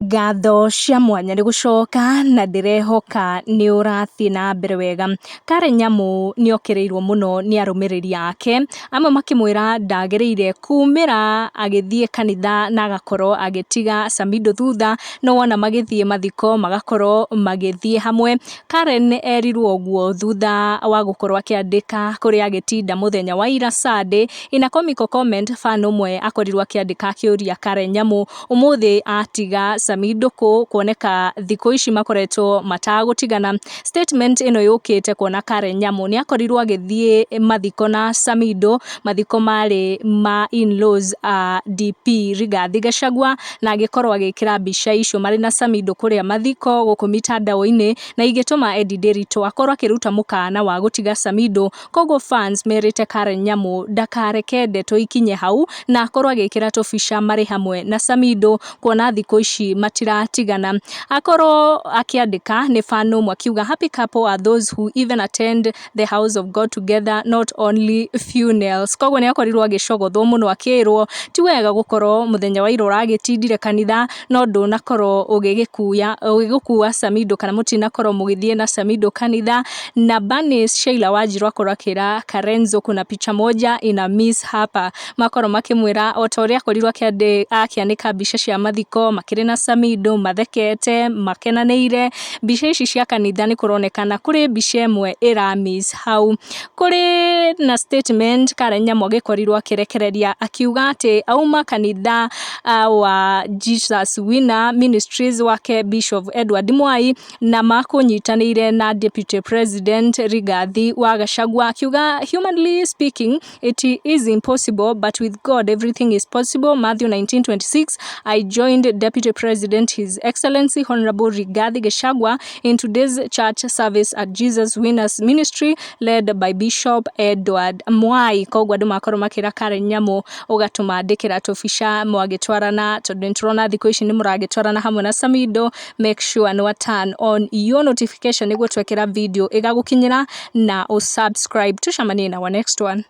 Ngatho cia mwanya nĩ gũcoka na ndĩrehoka nĩ ũrathiĩ na mbere wega. Karen Nyamu nĩ okĩrĩirwo mũno nĩ arũmĩrĩri ake, amwe makĩmwĩra ndagĩrĩire kumĩra agĩthiĩ kanitha na agakorwo agĩtiga Samidoh thutha, no wona magĩthiĩ mathiko magakorwo magĩthiĩ hamwe. Karen erirwo ũguo thutha wa gũkorwo akĩandĩka kũrĩa agĩtinda mũthenya wa ira Sunday. In a comical comment, fan ũmwe akorirwo akĩandĩka akĩũria Karen Nyamu ũmũthĩ atiga Samidoh kũ, kuoneka thikũ ici makoretwo matagũtigana. Statement ĩno yũkĩte kuona Karen Nyamu nĩ akorirwo agĩthiĩ mathiko na Samidoh, mathiko marĩ ma in-laws a DP Rigathi Gachagua, na agĩkorwo agĩkĩra mbica icio marĩ na Samidoh kũrĩa mathiko gũkũ mitandao-inĩ, na igĩtũma Eddie Ndiritu akorwo akĩruta mũkana wa gũtiga Samidoh. Koguo fans merĩte Karen Nyamu ndakareke ndeto ikinye hau na akorwo agĩkĩra tũbica marĩ hamwe na Samidoh, kuona thikũ ici matiratigana. Akorwo akĩandĩka nĩ fan ũmwe akiuga, "Happy couple are those who even attend the house of God together, not only funerals." Koguo nĩ akorirwo agĩcogothwo mũno akĩrwo ti wega gũkorwo mũthenya wa ira ũragĩtindire kanitha no ndũnakorwo ũgĩgũkua Samidoh kana mũtinakorwo mũgĩthiĩ na Samidoh kanitha. Na Bernice Sheila Wanjiru akorwo akĩra Karenzo kuna picha moja ina miss hapa, makorwo makĩmwĩra o ta ũrĩa akorirwo akĩanĩka mbica cia mathiko makĩrĩ na Samidoh mathekete makenanĩire. Mbica ici cia kanitha nĩ kũronekana kũrĩ mbica ĩmwe ĩra miss hau. Kũrĩ na statement Karen Nyamu agĩkorirwo akĩrekereria akiuga atĩ auma kanitha wa Jesus Winner Ministries wake Bishop Edward Mwai na makũnyitanĩire na Deputy President Rigathi wa Gachagua, akiuga, "Humanly speaking, it is impossible, but with God everything is possible. Matthew 19:26. I joined Deputy President His Excellency Honorable Rigathi Gachagua in today's church service at Jesus Winners Ministry led by Bishop Edward Mwai." Koguo andũ makorwo makĩra Karen Nyamu ũgatũmandĩkĩra tũbica mwagĩtwarana, tondũ nĩtũrona thikũ ici nĩ mũragĩtwarana hamwe na Samidoh. Make sure nĩ wa turn on your notification nĩguo twekĩra video ĩgagũkinyĩra na ũsubscribe. Tucemanie na our next one.